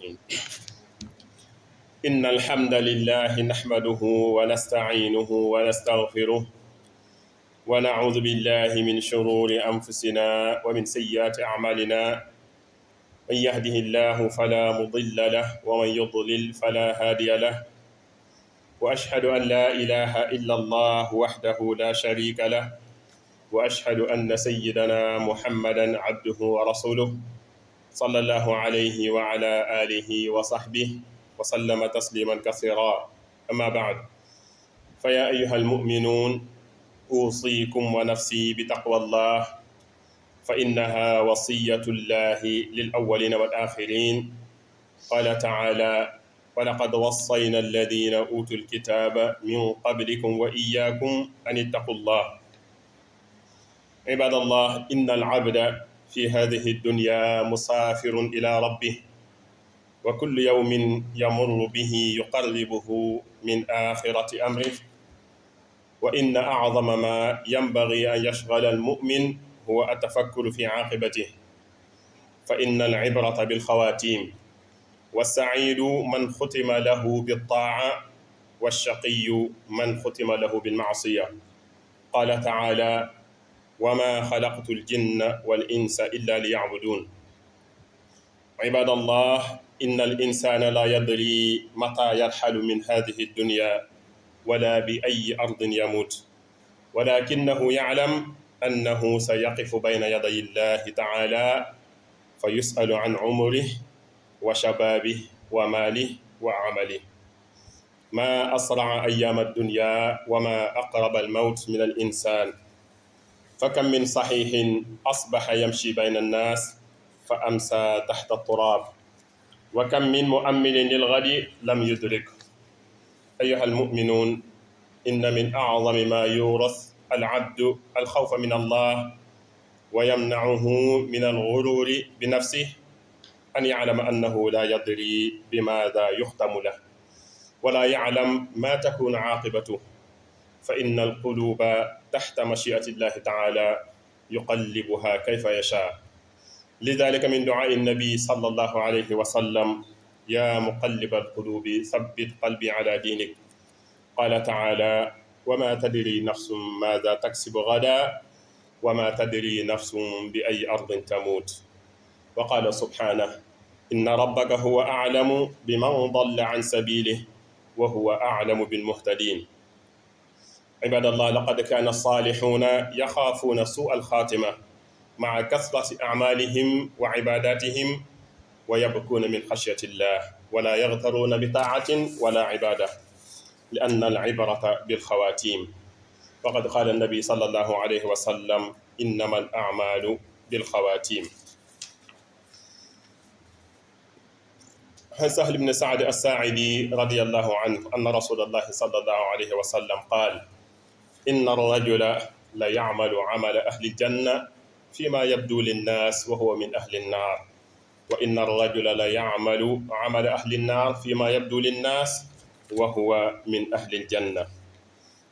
الرحيم إن الحمد لله نحمده ونستعينه ونستغفره ونعوذ بالله من شرور أنفسنا ومن سيئات أعمالنا من يهده الله فلا مضل له ومن يضلل فلا هادي له وأشهد أن لا إله إلا الله وحده لا شريك له وأشهد أن سيدنا محمدا عبده ورسوله صلى الله عليه وعلى آله وصحبه وسلم تسليما كثيرا أما بعد فيا أيها المؤمنون أوصيكم ونفسي بتقوى الله فإنها وصية الله للأولين والآخرين قال تعالى ولقد وصينا الذين أوتوا الكتاب من قبلكم وإياكم أن اتقوا الله عباد الله إن العبد في هذه الدنيا مسافر إلى ربه وكل يوم يمر به يقربه من آخرة أمره وإن أعظم ما ينبغي أن يشغل المؤمن هو التفكر في عاقبته فإن العبرة بالخواتيم والسعيد من ختم له بالطاعة والشقي من ختم له بالمعصية قال تعالى وما خلقت الجن والإنس إلا ليعبدون عباد الله إن الإنسان لا يدري متى يرحل من هذه الدنيا ولا بأي أرض يموت ولكنه يعلم أنه سيقف بين يدي الله تعالى فيسأل عن عمره وشبابه وماله وعمله ما أسرع أيام الدنيا وما أقرب الموت من الإنسان فكم من صحيح أصبح يمشي بين الناس فأمسى تحت التراب وكم من مؤمل للغد لم يدرك أيها المؤمنون إن من أعظم ما يورث العبد الخوف من الله ويمنعه من الغرور بنفسه أن يعلم أنه لا يدري بماذا يختم له ولا يعلم ما تكون عاقبته فإن القلوب تحت مشيئة الله تعالى يقلبها كيف يشاء لذلك من دعاء النبي صلى الله عليه وسلم يا مقلب القلوب ثبت قلبي على دينك قال تعالى وما تدري نفس ماذا تكسب غدا وما تدري نفس بأي أرض تموت وقال سبحانه إن ربك هو أعلم بمن ضل عن سبيله وهو أعلم بالمهتدين عباد الله لقد كان الصالحون يخافون سوء الخاتمة مع كثرة أعمالهم وعباداتهم ويبكون من خشية الله ولا يغترون بطاعة ولا عبادة لأن العبرة بالخواتيم وقد قال النبي صلى الله عليه وسلم إنما الأعمال بالخواتيم عن سهل بن سعد الساعدي رضي الله عنه أن رسول الله صلى الله عليه وسلم قال إن الرجل ليعمل عمل أهل الجنة فيما يبدو للناس وهو من أهل النار وإن الرجل ليعمل عمل أهل النار فيما يبدو للناس وهو من أهل الجنة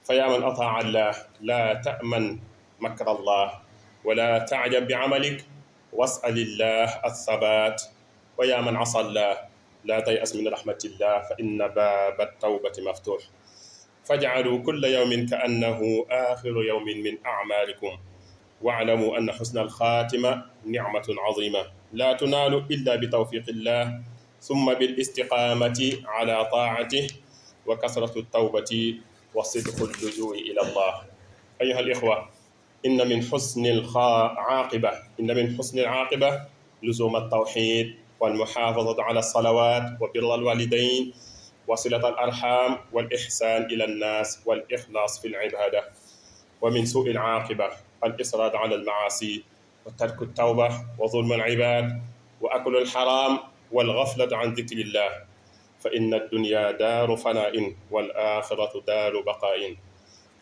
فيا من أطاع الله لا تأمن مكر الله ولا تعجب بعملك واسأل الله الثبات ويا من عصى الله لا تيأس من رحمة الله فإن باب التوبة مفتوح فاجعلوا كل يوم كأنه آخر يوم من أعمالكم واعلموا أن حسن الخاتمة نعمة عظيمة لا تنال إلا بتوفيق الله ثم بالاستقامة على طاعته وكثرة التوبة وصدق اللجوء إلى الله أيها الإخوة إن من حسن العاقبة لزوم التوحيد والمحافظة على الصلوات وبر الوالدين وصلة الأرحام والإحسان إلى الناس والإخلاص في العبادة ومن سوء العاقبة الإصرار على المعاصي وترك التوبة وظلم العباد وأكل الحرام والغفلة عن ذكر الله فإن الدنيا دار فناء والآخرة دار بقاء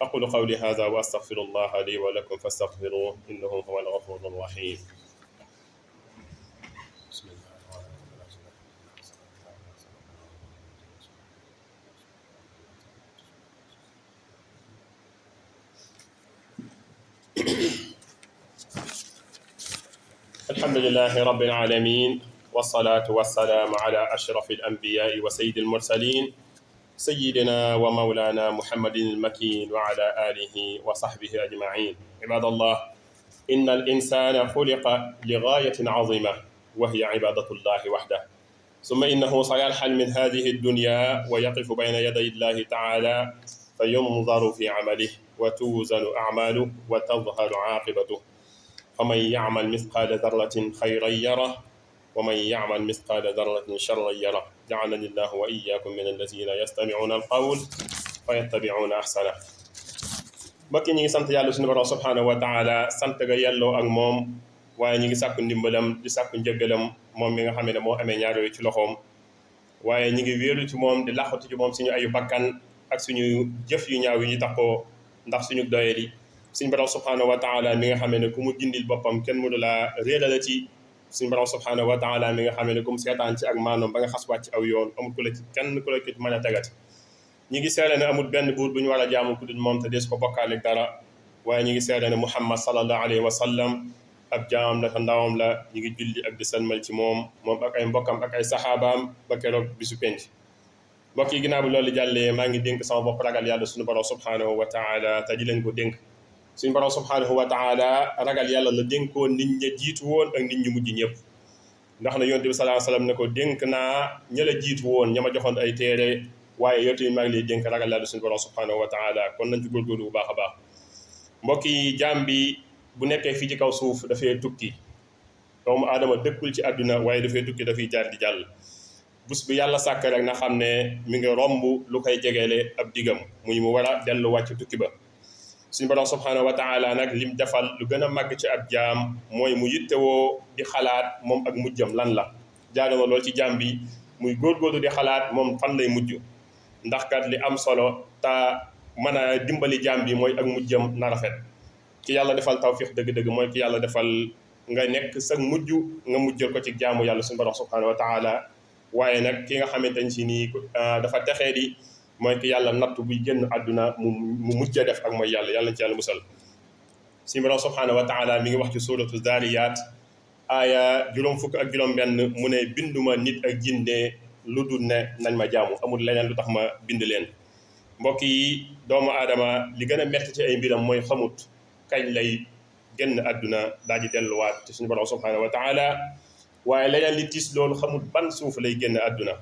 أقول قولي هذا وأستغفر الله لي ولكم فاستغفروه إنه هو الغفور الرحيم بسم الله الحمد لله رب العالمين والصلاة والسلام على أشرف الأنبياء وسيد المرسلين سيدنا ومولانا محمد المكين وعلى آله وصحبه أجمعين. عباد الله، إن الإنسان خلق لغاية عظيمة وهي عبادة الله وحده، ثم إنه سيرحل من هذه الدنيا ويقف بين يدي الله تعالى فينظر في عمله وتوزن أعماله وتظهر عاقبته، فمن يعمل مثقال ذرة خيرا يره ومن يعمل مثقال ذرة شرا يره. جعلني الله وإياكم من الذين يستمعون القول فيتبعون أحسنه. mbokk ñi ngi sant yàlla suñu borom subhanahu wa taala sant ga yelloo ak moom, waaye ñi ngi sàkku ndimbalam di sàkku njëggalam moom mi nga xam ne moo amee ñaar yooyu ci loxoom, waaye ñi ngi wéeru ci moom di laqatu ci moom suñu ayu bakkan ak suñu jëf yu ñaaw yi ñu taxoo ndax suñu doyadi. suñu borom subhanahu wa taala mi nga xam ne ku mu gindil boppam kenn mënu laa réerala ci. suñu borom subhanahu wa taala mi nga xam ne ku mu seetaan ci ak maanoom ba nga xas wàcc aw yoon amul ku la ci kenn ku la ci mën a tegati. ñi ngi seede ne amul benn buur bu ñu war a jaamu ku dul moom te des ko bokkaale dara, waaye ñi ngi seede ne Muhammad sallallahu alayhi wa sallam ab jaamam la te ndawam la. ñi ngi julli ak di salmal ci moom ak ay mbokkam ak ay saxaabaam ba keroog bisu penc. mbokk yi, ginnaaw bi loolu jàllee maa ngi dénk sama bopp ragal yàlla suñu borom subhanahu wa taala te di leen ko dénk. suñu borom subhanahu wa taala ragal yàlla la dénkoon nit ña jiitu woon ak nit ñu mujj ñëpp, ndax na yonent bi sallallahu alayhi wa sallam ne ko dénk naa ña la jiitu woon ña ma joxoon ay téere, waaye yow tamit maa ngi lay dénk ragal yàlla suñu borom subhanahu wa taala. kon nañ ci góorgóorlu bu baax a baax. mbokk yi, jaam bi bu nekkee fii ci kaw suuf dafay tukki. doomu aadama dëkkul ci àdduna waaye dafay tukki, dafay jaar di jàll. bés bu yàlla sàkk rek na xam ne mi ngi romb lu koy jegeele ab digam muy mu war a dellu wàcc tukki ba. suñu borom subhanahu wa taala nag lim defal lu gën a màgg ci ab jaam mooy mu yittewoo di xalaat moom ak mujjam lan la. jaadu na lool ci jaam bi muy góorgóorlu di xalaat moom fan lay mujj, ndax kat li am solo te mën a dimbali jaam bi mooy ak mujjam na rafet. ki yàlla defal tawfiq dëgg-dëgg mooy ki yàlla defal nga nekk sa mujj nga mujjal ko ci jaamu yàlla suñu borom subhanahu wa taala. waaye nag ki nga xamante ne si nii dafa texee di mooy ki yàlla nattu buy génn àdduna mu mujj a def ak mooy yàlla ci yàlla musal. suñu borom subhanahu wa taala mi ngi wax ci suratu Zariyat aaya juróom fukk ak juróom benn mu ne binduma nit ak jinne lu dul ne nañ ma jaamu, amul leneen lu tax ma bind leen. mbokk yi, doomu aadama li gën a metti ci ay mbiram mooy xamut kañ lay génn àdduna daal di delluwaat ci suñu borom subhanahu wa taala. waaye leneen li tiis loolu xamut ban suuf lay génn àdduna.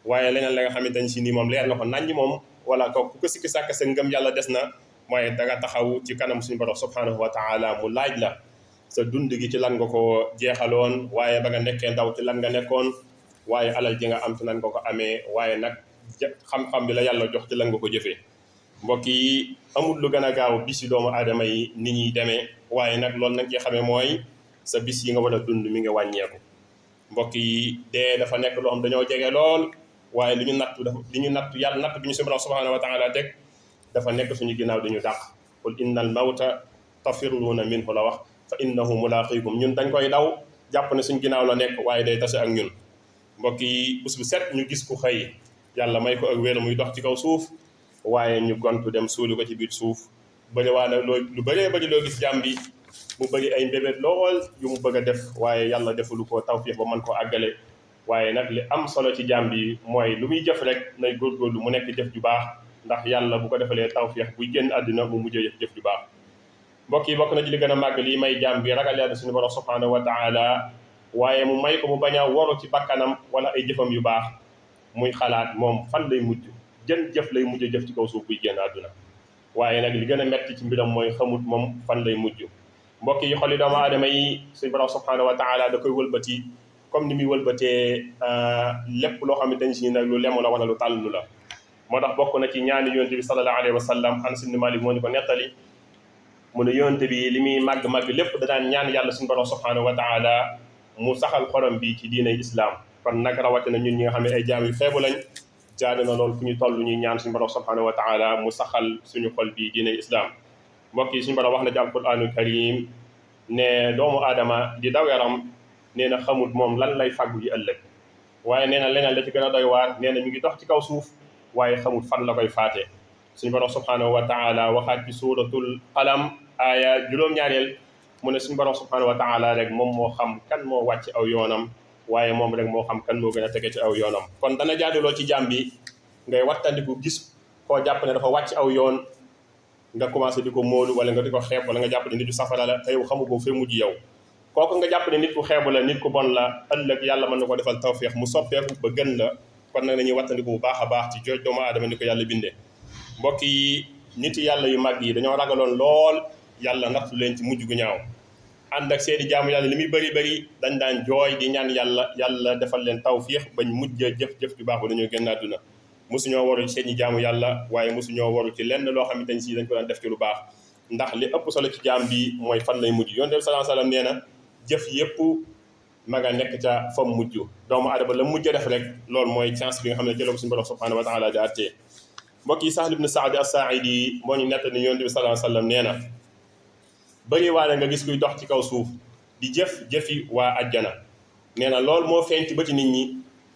waaye leneen la nga xamante ne si nii moom leer na ko naññ moom wala ko ku ko sikki sàkk sa ngëm yàlla des na mooy danga taxaw ci kanam suñu borom subhanahu wa taala mu laaj la sa dund gi ci lan nga ko jeexaloon, waaye ba nga nekkee ndaw ci lan nga nekkoon, waaye alal ji nga am ci nan nga ko amee, waaye nag xam-xam bi la yàlla jox ci lan nga ko jëfee. mbokk yi, amul lu gën a gaaw bis yi doomu aadama yi ni ñuy demee, waaye nag loolu nag ci xamee mooy sa bis yi nga war a dund mi nga wàññeeku. mbokk yi, dee dafa nekk loo xam dañoo jege lool, waaye li ñu nattu yàlla natt bi ñu suñu borom subhanahu wa taala teg dafa nekk suñu ginnaaw dañu dàq. qul inna al mawta tafirruuna minhu la wax fa innahu mulaaqiikum. ñun dañ koy daw jàpp ne suñu ginnaaw la nekk, waaye day tase ak ñun. mbokk yi, bés bu set ñu gis ku xëy yàlla may ko ak wér muy dox ci kaw suuf, waaye ñu gontu dem suuli ko ci biir suuf. bëri waa nag lu bëree bëri loo gis jàmm bi mu bëri ay mbébét lool yu mu bëgg a def, waaye yàlla defulu ko tawfiix ba mën koo àggale. waaye nag li am solo ci jàmm bi mooy lu muy jëf rek nay góorgóorlu mu nekk jëf ju baax, ndax yàlla bu ko defalee tawfiix buy génn àddina mu mujjee jëf ju baax. mbokk yi, bokk na ci li gën a màgg lii may jàmm bi ragal yàlla suñu borom subhanahu wa taala, waaye mu may ko mu bañ a waru ci bakkanam wala ay jëfam yu baax, muy xalaat moom fan lay mujj, jën jëf lay mujj jëf ci kaw suuf buy génn àdduna. waaye nag li gën a metti ci mbiram mooy xamut moom fan lay mujj. mbokk yi, xoli doomu aadama yi suñu borom subhanahu wa taala da koy wëlbati comme ni muy wëlbatee lépp loo xamante ne si nag lu lemu la wala lu tàllu la. moo tax bokk na ci ñaani yonent bi sallallahu alayhi wa sallam, Anas ibn Malik moo ñu ko nettali, mu ne yonent bi li muy màgg-màgg lépp da daan ñaan yàlla suñu borom subhanahu wa taala mu saxal xolam bi ci diinay islam. kon nag rawatina ñun ñi nga xam ne ay jaam yu xeebu lañ, jaadu na loolu fu ñu toll ñuy ñaan suñu borom subhanahu wa taala mu saxal suñu xol bi diinay islam. mbokk yi, suñu borom wax na ci alquranul karim ne doomu aadama di daw yaram nee na xamut moom lan lay fàggu ji ëllëg, waaye nee na leneen la ci gën a doy waar, nee na mi ngi dox ci kaw suuf waaye xamut fan la koy faatee. suñu borom subhanahu wa taala waxaat ci suratul qalam aaya juróom-ñaareel mu ne suñu borom subhanahu wa taala rek moom moo xam kan moo wàcc aw yoonam waaye moom rek moo xam kan moo gën a tege ci aw yoonam. kon dana jaaduloo ci jaam bi ngay wattandiku gis koo jàpp ne dafa wàcc aw yoon nga commencé di ko móolu wala nga di ko xeeb wala nga jàpp ne nit ku safara la te yow xamu ko fee mujj yow. kooku nga jàpp ne nit ku xeebu la nit ku bon la ëllëg yàlla mën na ko defal tawféex mu soppeeku ba gën la. kon nag nañuy wattandiku bu baax a baax ci jooj doomu aadama ni ko yàlla bindee. mbokk yi nit yàlla yu mag yi dañoo ragaloon lool yàlla nattu leen ci mujj gu ñaaw ànd ak seeni jaamu yàlla li muy bëri bëri dañ daan jooy di ñaan yàlla defal leen tawféex bañ mujj jëf ju baax ba dañoo génn àdduna. mosuñoo waru ci seeni jaamu yàlla waaye mosuñoo waru ci lenn loo xamante ni si dañ ko daan def ci lu baax ndax li ëpp solo ci jaam bi mooy fan lay mujj. yonent bi sallallahu alayhi wasallam nee na jëf yëpp ma nga nekk ca fam mujj. doomu aadama la mujj def rek loolu mooy chance bi nga xam ne jëloo ko suñu borom subhanahu wa taala di àttee. mbokk yi Sahl ibn Saad as-Saaidi moo ñu nett ni yonent bi sallallahu alayhi wasallam nee na bëri waane nga gis kuy dox ci kaw suuf di jëfi waa ajjana nee na loolu moo feeñ ci bëti nit ñi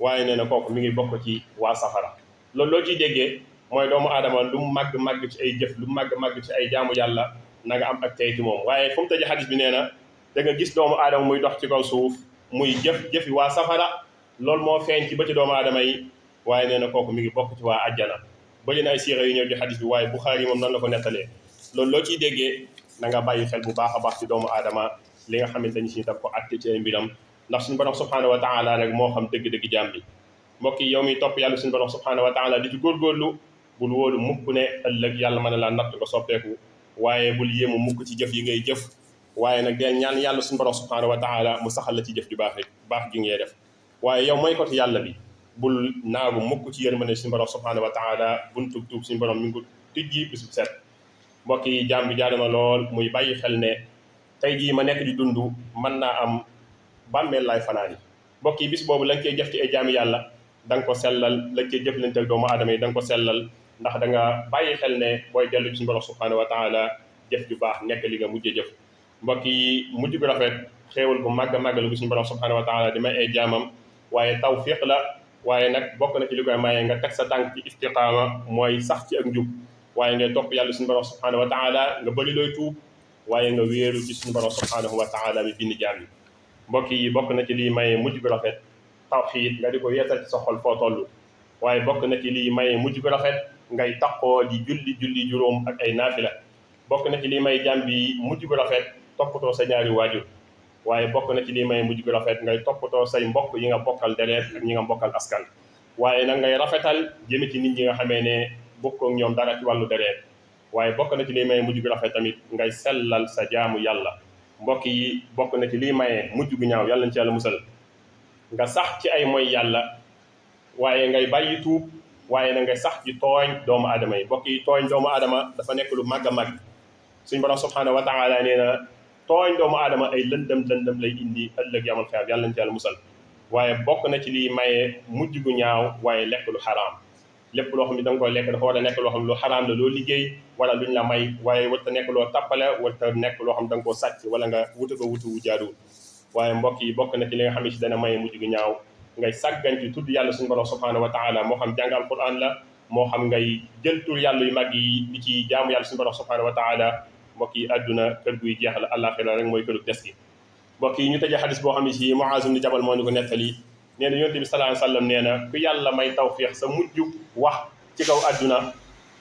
waaye nee na kooku mi ngi bokk ci waa safara. loolu loo ciy déggee mooy doomu aadama lu mu màgg ci ay jëf lu mu màgg ci ay jaamu yàlla na nga am ak tey ci moom. waaye fu mu tëjee xadis bi nee na da nga gis doomu aadama muy dox ci kaw suuf muy jëfi waa safara loolu moo feeñ ci bëti doomu aadama yi waaye nee na kooku mi ngi bokk ci waa ajjana. bëri na ay siira yu ñëw ci xadis bi waaye Buxaari moom noonu la ko nettalee. loolu loo ciy déggee na nga bàyyi xel bu baax a baax ci doomu aadama li nga xamante ni si daf ko àtte ci ay mbiram ndax suñu borom subhanahu wa taala rek moo xam dëgg-dëgg jaam bi. mbokk yi yow mi topp yàlla suñu borom subhanahu wa taala di ci góorgóorlu bul wóolu mukk ne ëllëg yàlla mën na laa natt nga soppeeku waaye bul yéemu mukk ci jëf yi ngay jëf waaye nag deel ñaan yàlla suñu borom subhanahu wa taala mu saxal la ci jëf ju baax gi ngay def. waaye yow mooy ko ci yàlla bi bul naagu mukk ci yërmande suñu borom subhanahu wa taala buntu tuub suñu borom mi ngi ko tijji bis bu set. mbokk yi jaam bi jaadama lool muy bàyyi xel ne tey jii ma nekk di dund mën naa am bàmmeel laay fanaani. mbokk yi bis boobu lañ koy jëf ci ay jaami yàlla da nga ko sellal lañ koy jëflante ak doomu aadama yi da nga ko sellal ndax da nga bàyyi xel ne booy dellu ci suñu borom subhanahu wa taala jëf ju baax nekk li nga mujjee jëf. mbokk yi mujj gu rafet xéewal bu màgg màggal bu suñu borom subhanahu wa taala di may ay jaamam waaye tawfiq la waaye nag bokk na ci li koy maye nga teg sa tànk ci istiqaama mooy sax ci ak njub waaye ngay topp yàlla suñu borom subhanahu wa taala nga bëri looy tuub waaye nga wéeru ci suñu borom subhanahu wa taala mi bind jaam yi. mbokk yi bokk na ci liy maye mujj gu rafet tawxiid nga di ko yeesal ci sa xol foo toll waaye bokk na ci liy maye mujj gu rafet ngay taqoo di julli juróom ak ay naafila. bokk na ci liy may jaam bi mujj gu rafet toppatoo sa ñaari waajur waaye bokk na ci liy maye mujj gu rafet ngay toppatoo say mbokk yi nga bokkal deret ak ñi nga bokkal askan waaye nag ngay rafetal jëme ci nit ñi nga xamee ne bokkoo ak ñoom dara ci wàllu deret waaye bokk na ci liy maye mujj gu rafet tamit ngay sellal sa jaamu yàlla. mbokk yi bokk na ci liy maye mujj gu ñaaw yàlla na ci yàlla musal nga sax ci ay mooy yàlla waaye ngay bàyyi tuub waaye na nga sax ci tooñ doomu aadama yi. mbokk yi tooñ doomu aadama dafa nekk lu màgg a màgg suñ borom subhanahu wa taala nee na tooñ doomu aadama ay lëndëm lay indi ëllëg yamal xeer yàlla na ci yàlla musal. waaye bokk na ci liy maye mujj gu ñaaw waaye lekk lu xaraam lépp loo xam ne da nga koy lekk dafa war a nekk loo xam ne lu xaraam la loo liggéey wala luñ la may waaye warta nekk loo tappale warta nekk loo xam ne da nga koo sàcc wala nga wutu wu jaaduwul. waaye mbokk yi bokk na ci li nga xam ne si dana maye mujj gu ñaaw ngay sàggan ci tudd yàlla suñu borom subhanahu wa taala moo xam jàng alquran la moo xam ngay jël tur yàlla yu mag yi di ci jaamu yàlla suñu borom subhanahu wa taala. mbokk yi àdduna kër guy jeex la àllaaxira rek mooy këru des gi. mbokk yi ñu tëjee xadis boo xam ne si Muaaz ibn Jabal moo ñu ko nettali nee na yonent bi sallallahu alayhi wa sallam nee na ku yàlla may tawfiix sa mujj wax ci kaw àdduna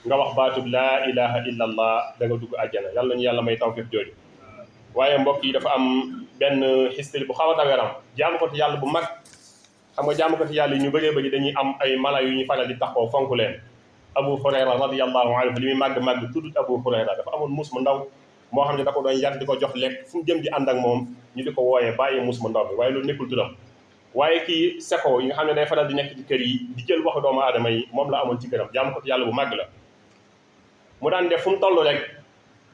nga wax baatub laa ilaha illa allah da nga dugg àjjana yàlla ñu yàlla may tawfiix jooju. waaye mbokk yi dafa am benn history bu xaw a daw yaram jaamu ko ci yàlla bu mag xam nga jaamu ko ci yàlla yi ñu bëree bëri dañuy am ay mala yu ñu faral di taxoo fonk leen. Abu Hurayra radiyallahu anhu li muy màgg tuddut Abu Hurayra dafa amoon muus mu ndaw moo xam ne da ko doon yar di ko jox lekk fu mu jëm di ànd ak moom ñu di ko wooyee bàyyi muus mu ndaw bi waaye loolu nekkul turam. waaye kii seko yi nga xam ne day faral di nekk ci kër yi di jël waxu doomu aadama yi moom la amoon ci këram jaamu ko ci yàlla bu màgg la. mu daan def fu mu toll rek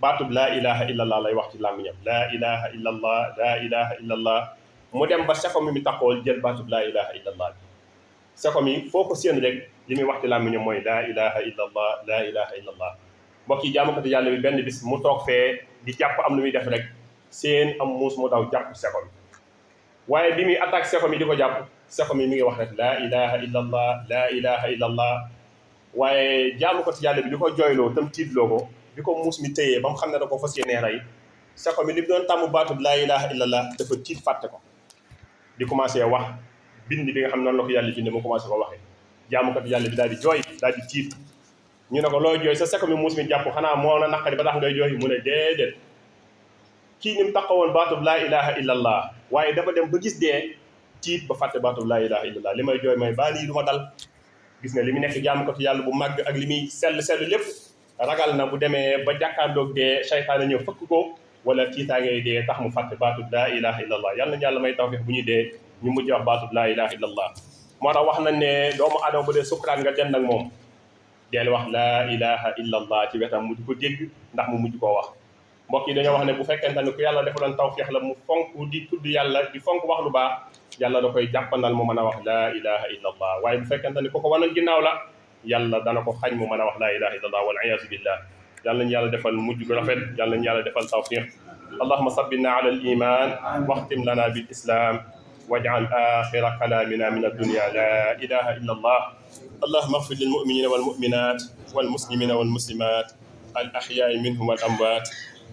baatub laa ilaha illa allah lay wax ci làmmiñam laa ilaha illa allah laa ilaha illa allah mu dem ba seko mi taxool jël baatub laa ilaha illa allah bi seko mi foo ko séen rek li muy wax ci làmmiñam mooy laa ilaha illa allah laa ilaha illa allah. mbokk yi jaamu ko ci yàlla bi benn bis mu toog fee di jàpp am lu muy def rek seen am muus mu daw jàpp seko mi waaye bi muy attaque seko mi di ko jàpp seko mi ngi wax rek laa ilaha illa allah laa ilaha illa allah waaye jaamu ko ci yàlla bi di ko jooyloo tam tiitloo ko bi ko muus mi téyee ba mu xam ne da ko fas yéenee rey seko mi li mu doon tàmm baatub laa ilaha illa allah dafa tiit fàtte ko di commencé wax bind bi nga xam noonu la ko yàlla bind mu commencé ko waxee jaamukat yàlla bi daal di jooy daal di tiit ñu ne ko looy jooy sa seko mi muus mi jàpp xanaa moo la naqari ba tax ngay jooy mu ne déedéet kii ni mu taxawoon baatub laa ilaha illa allah waaye dafa dem ba gis dee tiit ba fàtte baatub laa ilaha illa allah li may jooy mooy baa lii du ma dal gis nga li mu nekk jaamukatu yàlla bu màgg ak li muy sell lépp ragal na bu demee ba jàkkaarloog dee seytaane ñëw fëkk ko wala tiitaangay dee tax mu fàtte baatub laa ilaha illa allah yàlla nañu yàlla may tawfiq bu ñu dee ñu mujj wax baatub laa ilaha illa allah moo tax wax nañ ne doomu adama bu dee sukkuraan nga den nag moom deel wax laa ilaha illa allah ci wetam mu di ko dégg ndax mu mujj koo wax mbokk yi dañoo wax ne bu fekkente ne ku yàlla defaloon tawfiq la mu fonk di tudd yàlla di fonk wax lu baax yàlla da koy jàppandal mu mën a wax laa ilaha illa allah waaye bu fekkente ne ku ko wanoon ginnaaw la yàlla dana ko xañ mu mën a wax laa ilaha illa allah wal iyaazu billah yàlla nañu yàlla defal mujj gu rafet yàlla nañu yàlla defal tawfiq allahumma sabbina ala al iman waxtim lana bil islam waj'al axira kalamina min ad-dunya la ilaha illa allah اللهم اغفر للمؤمنين والمؤمنات والمسلمين والمسلمات الأحياء منهم والأموات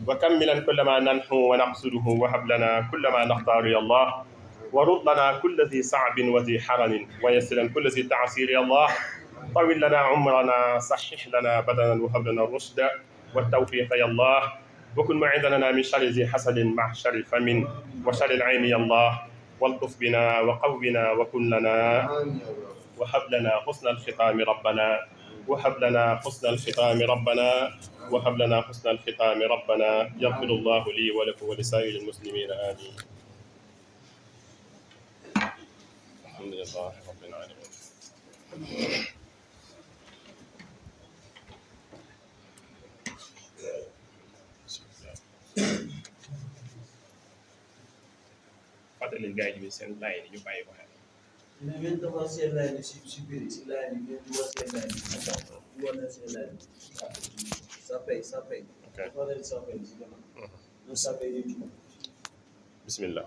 وكملا كل ما ننحو ونقصده وهب لنا كل ما نختار يا الله ورد لنا كل ذي صعب وذي حرن ويسر كل ذي تعسير يا الله طول لنا عمرنا صحح لنا بدنا وهب لنا الرشد والتوفيق يا الله وكن معيذنا من شر ذي حسد مع شر فم وشر العين يا الله والطف بنا وقونا وكن لنا وهب لنا حسن الختام ربنا وهب لنا حسن الختام ربنا وهب لنا حسن الختام ربنا يغفر الله لي ولكم ولسائر المسلمين آمين الحمد لله رب العالمين fàttali gars yi seen laay ñu bàyyi ko xel mais ngeen defar seen laaj si biir si laaj bi ngeen dugal seen laaj bi dugal na seen laaj bi sa pay defar leen sa pay si gannaaw na sa pay di jub bismillah